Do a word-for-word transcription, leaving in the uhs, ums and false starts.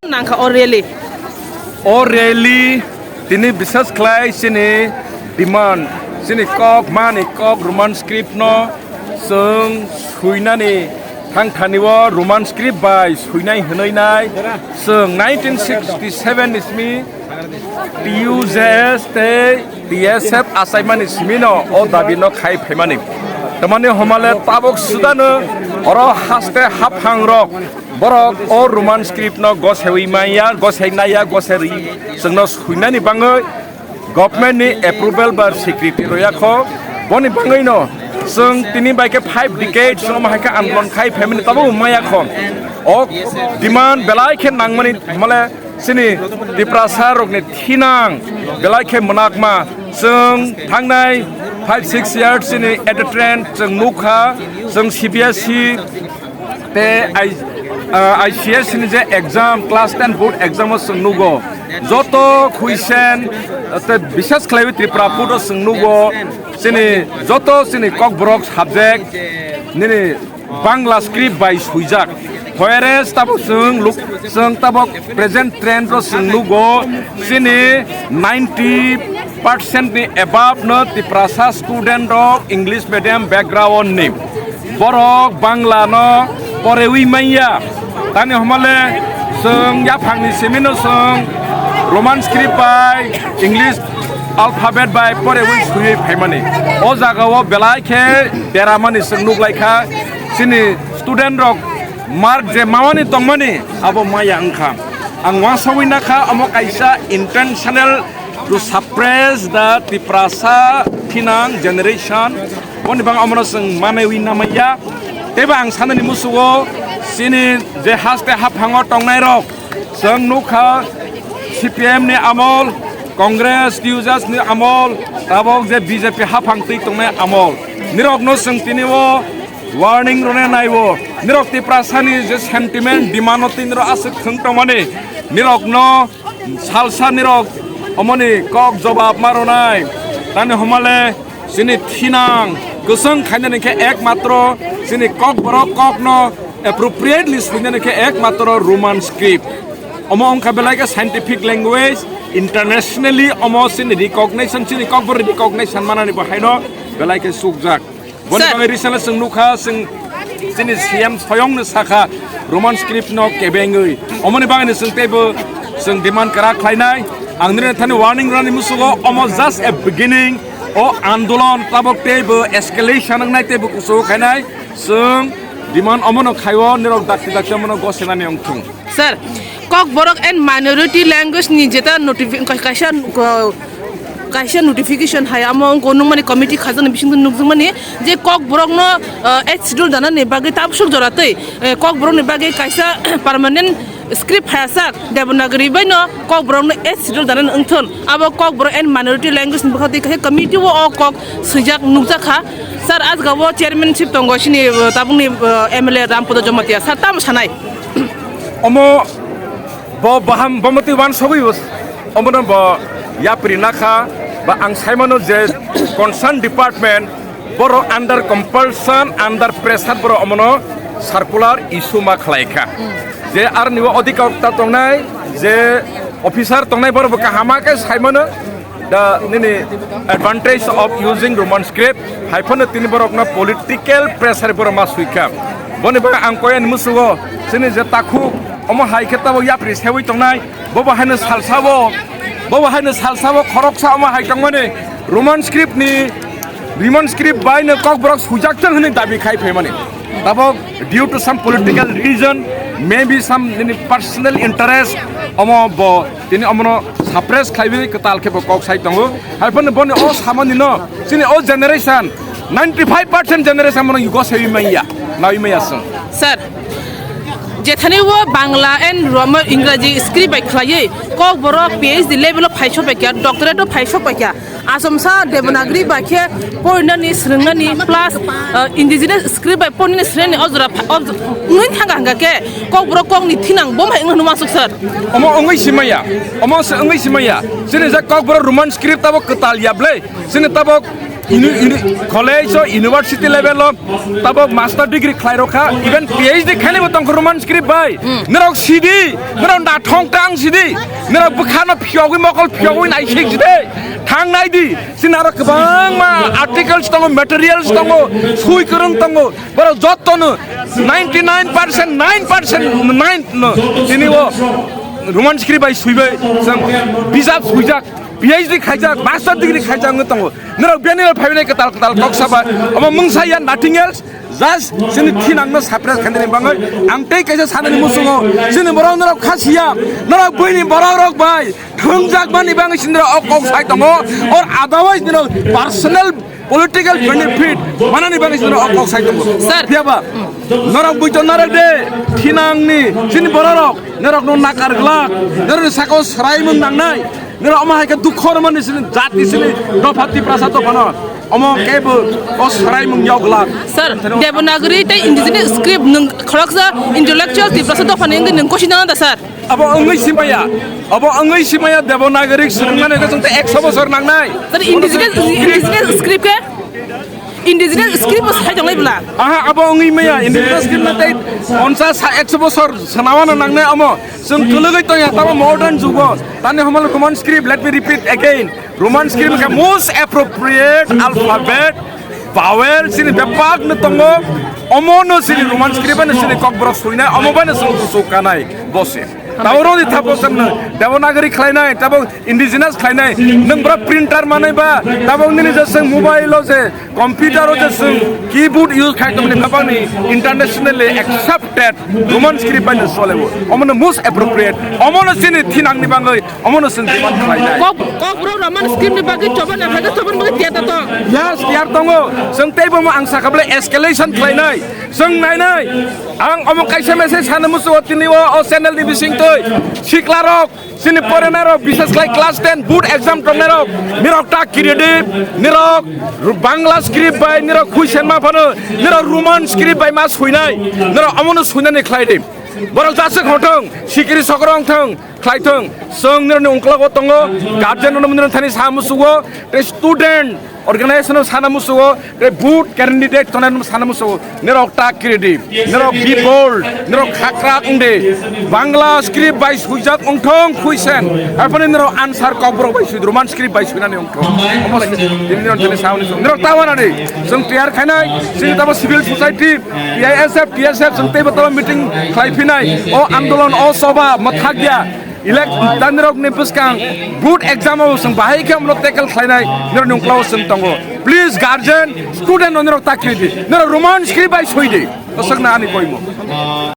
Nangkha o rally. O rally tini bisas khlai chini demand, chini kok mani kok Roman script no chwng suinani thangthani o Roman script bai suinai hwnwi nai chwng nineteen sixty-seven ni simi T U J S tei T S F achaimani simino o dabi no khai phaimani. Tamani homale tabuk sudano oro haste haphang rok borok o Roman script no gosewi maya, gosei naya, goseri chwngno suinani bangwi government ni approval ba security roya kho. Boni bangwi no chwng tini bai khe five decades no hai khe andolon khai phaimani tabuk maya kho. O demand belai khe nangmani homale chini Tiprasa rokni thinang belai khe mwnakma. Chwng thangnai five six years chini at the trend chwng nukha, chwng C B S E tei I-, ah, I C S E ni je exam, class ten board exam o chwng nugo. Joto khuisen, tei bisas khlaiwi Tripura board o chwng nugo. Chini joto chini Kokborok subject nini Bangla script bai suijak. Whereas tabuk chwng luk-, chwng tabuk present trend o chwng nugo chini ninety percent ni above no Tiprasa student rok English medium background ni borok Bangla no porewi manya. Tani homale chwng yaphang ni simi no chwng Roman script bai English alphabet bai porewi suiwi phaimani. O jaga o belai khe deramani chwng nuklaikha. Chini student rok mark je mamani tongmani abo maya wngkha. Ang uansugwi nakha omo kaisa intentional to suppress the Tiprasa thinang generation. Boni bang omono chwng manaiwi namaya. Teibo ang sanani musugo chini je haste haphango tongnai rok chwng nukha C P M ni amol, Congress, T U J S ni amol, tabok je B J P haphang twi tongnai amol. Nirokno chwng tini o warning rwna naibo. Nirok Tiprasani je sentiment, demand no tini rok aswk thwng tongmani. Nirokno salsa nirok omoni kok jobab ma rwnai. Tani homale chini thinang kwchwng khainani khe ekmatro chini Kokborok kokno appropriately swinani khe ekmatro Roman script. Omo wngkha belai khe scientific language, internationally omo chini recognition, chini Kokborok recognition manani bo haino belai khe chukjak. Boni Sir. Bagwi recently chwng nukha, chwng chini C M soyongno sakha Roman script no kebengwi. Omoni bagwino chwng teibo chwng demand kwrak khlainai. Ang nini thani warning rwni musugo, omo just a beginning. O andolon tabok teibo escalation wngnai, teibo kuchugo khainai. Chwng demand omono khaiwo, nirok dakti dakti omono gosenani wngthung. Sir, Kokborok and minority language ni jeta notifi-, kaisa, uh, kaisa notification hai amo wngkha nukmani committee khajani bisingtwi nukjakmani je Kokborokno, uh, eighth schedule danani bagwi tabsuk jora twi, uh, Kokborokni bagwi kaisa permanent script hayajak Devanagari baino Kokborokno eighth schedule danani wngthon. Abo Kokborok and minority language ni bwkha twi kaisa committee o o kok swijak nukjakha. Sir, ajga o chairmanship tongo chini, uh, tabukni, uh, M L A Rampada Jamatia. Sir, tamo sanai? Omo bo baham, bo mati wan sogwi bo, omono bo yapri nakha, ba ang saimano je concern department borok under compulsion, under pressure borok omono circular issue ma khlai kha. Je arni o adhikar ta tongnai, je officer tongnai borok bo kahama khe saimano, the nini advantage of using Roman script, hai phano tini borokno political pressure borok ma sui kha. Boni bagwi ang koyan musugo, chini je takhuk, omo hai khe tabok yapri sewi tongnai, bobo haino salsabo, bobo haino salsabo khoroksa omo hai tongmani Roman script ni, Roman script bai no Kokborok sujak thang hwnwi dabi khai phaimani. Tabok due to some political reason, maybe some nini personal interest, omo bo tini omono suppress khlaiwi kwtal khe bo kok sai tongo. Hai phano boni o samani no, chini o generation, Ninety five percent generation mono yugo sewi maya, nawi maya song. Sir, jethani wo Bangla and Roman Ingraji script bai khlaiwi Kokborok PhD level o phaisok bai kya, doctorate o phaisok bai kya. Asomsa Devanagari bai khe porinani, srwngnani, plus, uh, indigenous script bai porinani, srwngnani ojora pha-, oj-, wngwi thangkha hwnkha khe Kokborok kokni thinang bo hai wngno masuk, sir. Omo wngwi simaya, omo se wngwi simaya. Chini jak Kokborok Roman script tabo kwtal ya ble. Chini tabok uni-, uni-, college o, university level o tabok master degree khlai rokha, even PhD khainai bo tongkha Roman script bai. Hmm. Norok sidi, norok nathong tang sidi, norok bwkhano phiyogwi mokol phiyogwi naisik sidi. Thang nai di, chini aro kwbangma articles tongo, materials tongo, sui kwrwng tongo, borok jottono ninety nine percent, nine percent, nine no, tini o Roman script bai suibai, chwng bijap suijak. PhD khaijak, master degree khaijak wngwi tongo. Norok bini phaibai kwtal kwtal kok saba. Omo mungsa ya nothing else. Just chini thinangno suppress khainani bangwi ang tei kaisa sanani muchungo. Chini borok norok kha siya. Norok buini borok rok bai thwngjak mani bangwi chini norok o kok sai tongo. Or otherwise norok personal political benefit manani bangwi chini norok o kok sai tongo. Sir. Phiyaba norok buito narwk de thinangni chini borok rok norokno nakar glak. Norokni sakao swraimung nangnai. Nini omo hai khe dukho rwmani sini jati sini dopha Tiprasa dophano. Omo kebo o swraimung yokla. Sir, Devanagari tei indigenous script nwng khoroksa intellectual Tiprasa dophani wngwi nwng kosi nang da, sir? Abo wngwi simaya. Abo wngwi simaya Devanagari swrwngmani hwnkhe chwng tei ekso bosor nangnai. Sir, indigenous, indigenous script khe? Indigenous script bo sai tonglai bwla. Aha, abo wngwi maya. Indigenous script na tei ponchas ha ekso bosor swnamano nangnai omo. Chwng kwlwgwi tongya tamo modern jugo. Tani homal Roman script, let me repeat again. Roman script khe most appropriate alphabet, vowel, chini bebak no tongo. Omo no chini Roman script no chini kokborok suinai, omo bai no chwng kuchuk kanai. Bosi. Tabo rodi thapo chwng no Devanagari khlainai, tabo indigenous khlainai, nwng bwrok printer manai ba, tabok nini je chwng mobile o je, computer o je chwng keyboard use khai tongmani, tabokni internationally accepted Roman script bai no chole bo. Omono most appropriate, omono chini thinangni bangwi, omono chwng demand khlainai. Kok, kokborok Roman script ni bagwi choba na bagwi choba bagwi tiyar ta tong. Yes, tiyar tongo. Chwng teibo mo ang sakha bole escalation khlainai. Chwng nainai. Ang omo kaisa message sana musugo tini o, o channel ni bisingtwi. Siklarok, Chini porenai rok, bises khlai class ten board exam tongnai rok, nirok ta creative, nirok Bangla script bai nirok khuisen ma phano, nirok Roman script bai ma suinai, nirok omono suinani khlai di. Borok jasuk hothong, sikiri sokrong thong, khlai thong. Chwng nirokni ungklogo tongo, guardian rokno nirok thani sa musugo, tei student organization o sana musugo, tei board candidate tongnai sana musugo. Nirok ta creative, nirok be bold, nirok khakrak wngdi. Bangla script bai suijak wngthong khuisen. Arpani nirok answer kokborok bai sui, Roman script bai suinani wngthong. Omo lai tini nirok tini sauni song. Nirok ta wanadi. Chwng tiyar khainai, chini tabo civil society, T I S F, T S F, chwng teibo tabo meeting khlai phinai. O andolon, o soba, mwthak ya. Elect, ta nirok ni bwskang board exam o chwng bahai khe amno tackle khlainai, nirok ni ungkla o chwng tongo. Please, guardian, student no nirok ta kiri di. Nirok Roman script bai soi di. Aswk na ani koimo.